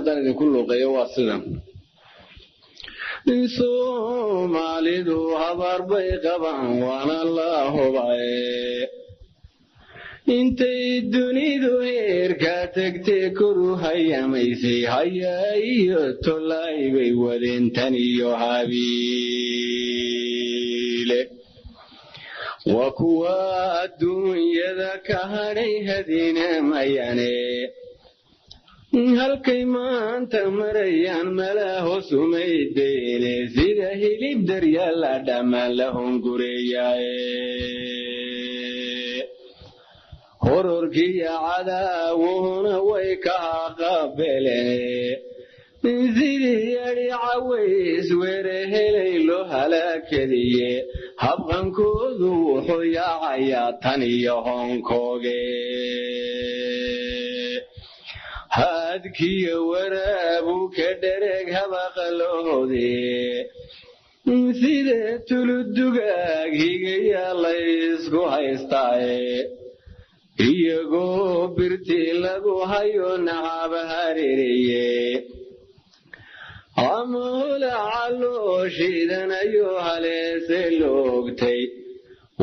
Haddaan idinku luuqeeyo waa sidan: Soomaalidu habaar bay qabaan, waana la hubaye. Intay dunidu heerka tagtee koru hayamaysay, haya iyo tolaay bay wadeen tan iyo Habiile. Waa kuwa adduunyada ka hadhay hadina mayane. Halkay maanta marayaan malaa hosumaydayne, sida hilib daryaala dhammaan la hungureeyaaye. Hororkiyo cadaawuhuna way ka haqabeleen, sidii yadhi caways were helay loo halaakadiye. Habqankoodu wuxuu yaacayaa tan iyo Honkooge. Haadkiyo waraabu ka dhereg habaqaloode, sida tuludugaag higayaa laysku haystaaye. Iyagoo birtii lagu hayo nacaba hareereye, ama holaca loo shiidanayo haleese loogtay,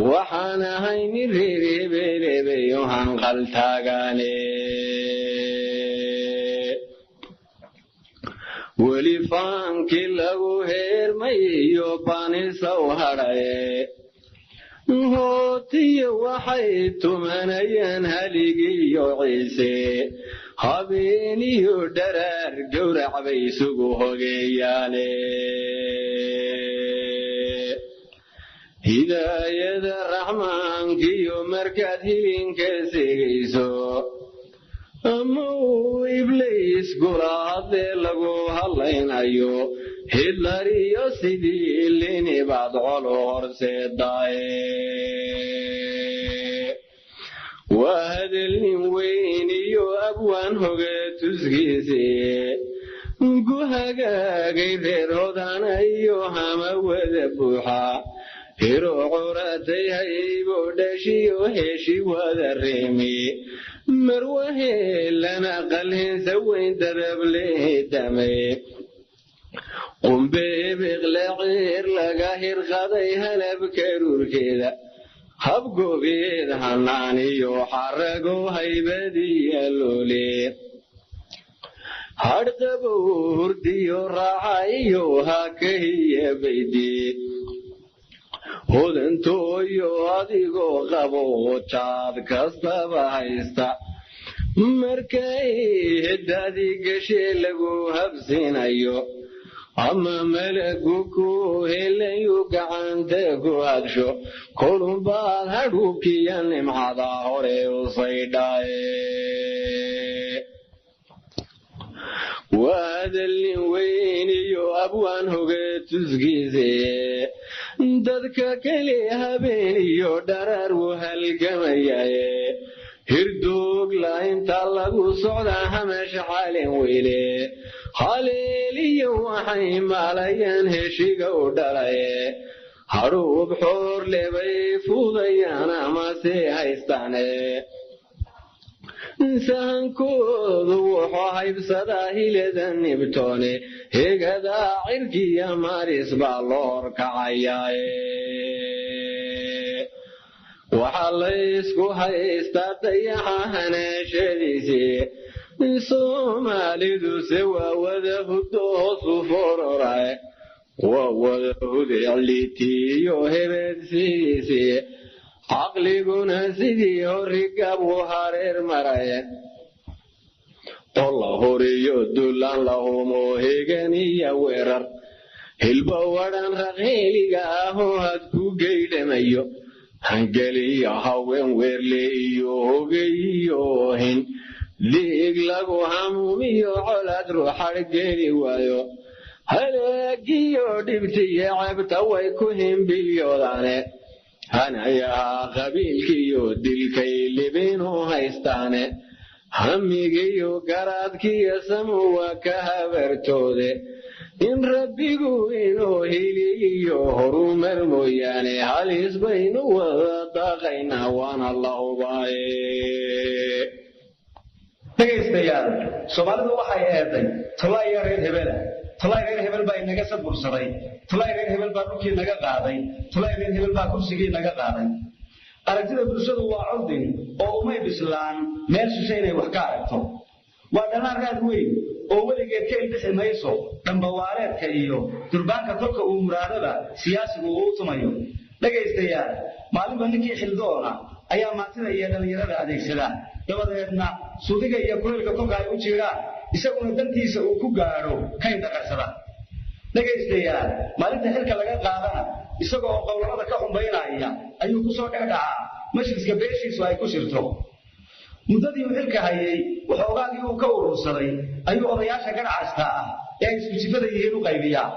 waxaan ahaynin reer hebelebeyo hanqaltaagaane. Weli faankii lagu heermay iyo banisaw hadhaye, hootiyo waxay tumanayaan haligiyo Ciise. Habeeniyo dharaar gowrac bay isugu hogeeyaane. Hidaayada Raxmaankiyo markaad hilinka segayso, ama uu Ibliis gula hadlee lagu hadlaynayo, Hidlar iyo sidii lini baad colo horseedaaye. Waa hadalnin weyn iyo abwaan hoge tuskiise ku hagaagay reer Hodana iyo hama wada buuxa. Hiro curatay haybo dhashiyo heshi wada reemi, marwaheelana qalhinsa weyn darableedame. Qumbeebiqle ciir laga hirqaday halab karuurkeeda, habgobeed hanaaniyo xarago haybadiya loole. Hadhqabow hurdiyo raaxa iyo hakahiya baydi hodantooyo, adigoo qabo jaad kastaba haysta. Markay hedadii gashee lagu habsiinayo, ama malagu ku helayu gacanta ku hadsho, kolunbaad hadhuubkiya nimcada hore u saydhaaye. Waa hadalnin weyn iyo abwaan hoge tuskiise. Dadka kale habeen iyo dharaar wuu halgamayaye, hirdoogla inta lagu socdaa hamash xaalin weyne. Haleeliyo waxay maalayaan heshiga u dhalaye, hadhuub xoor lebay fuudayaan amase haystaane. Sahankoodu wuxuu haybsadaa hilada Nibtoone, hegadaa cirkiya Maris baa loo horkacayaaye. Waxaa laysku haystaa dayaxa hanaashadiisii, Soomaaliduse waa wada huddo hoosu fororae, waa wada hudeclitiyo hebeedsidiisii. Caqliguna sidii horigab u hareer maraye, qolla horiyo dulaan lahumo heganiya weerar. Hilba wadhan raqheeliga ahoo had ku geydhamayo, hangeliyo haween weerle iyo hogeyiyo hin dhiig lagu hamuumiyo colaad ruuxadh geli waayo. Halaagiyo dhibtiyo ceebta way ku himbilyoodane, hanayaha qabiilkiyo dilkay libinu haystaane. Hamigiyo garaadkiyo samu waa ka habartoode, in Rabbigu inuu hiliyo horumar mooyaane, halis baynu wada daaqaynaa waana la hubaaye. Dhegaystayaal, Soomaalidu waxay eeday tolaya reer hebela, tolay reer hebel baa inaga sadbursaday, tolay reer hebel baa dhulkii naga qaaday, tolay reer hebel baa kursigii naga qaaday. Aragtida bulshadu waa curdin oo umay bislaan meel shishe inay wax ka aragto. Waa dhallaan raad weyn oo weligeed ka ilbixi mayso dhambawaareedka iyo durbaanka kolka uu muraadada siyaasigu uu tumayo. Dhegaystayaal, maalinba ninkii xildoona ayaa maantida iyo dhallinyarada adeegsada, dabadeedna suudiga iyo kuleylka kolka ay u jiiraan isaguna dantiisa uu ku gaadho ka indhaqarsada. Dhegaystayaal, maalinta xilka laga qaadana isaga oo qowlamada ka xumbaynaya ayuu ku soo dhex dhacaa majliska beeshiisu ay ku shirto. Muddadii uu xilka hayay waxoogaagii uu ka urursaday ayuu odayaasha garhcasta ah ee ay isku jifada yihiin u qaybiyaa.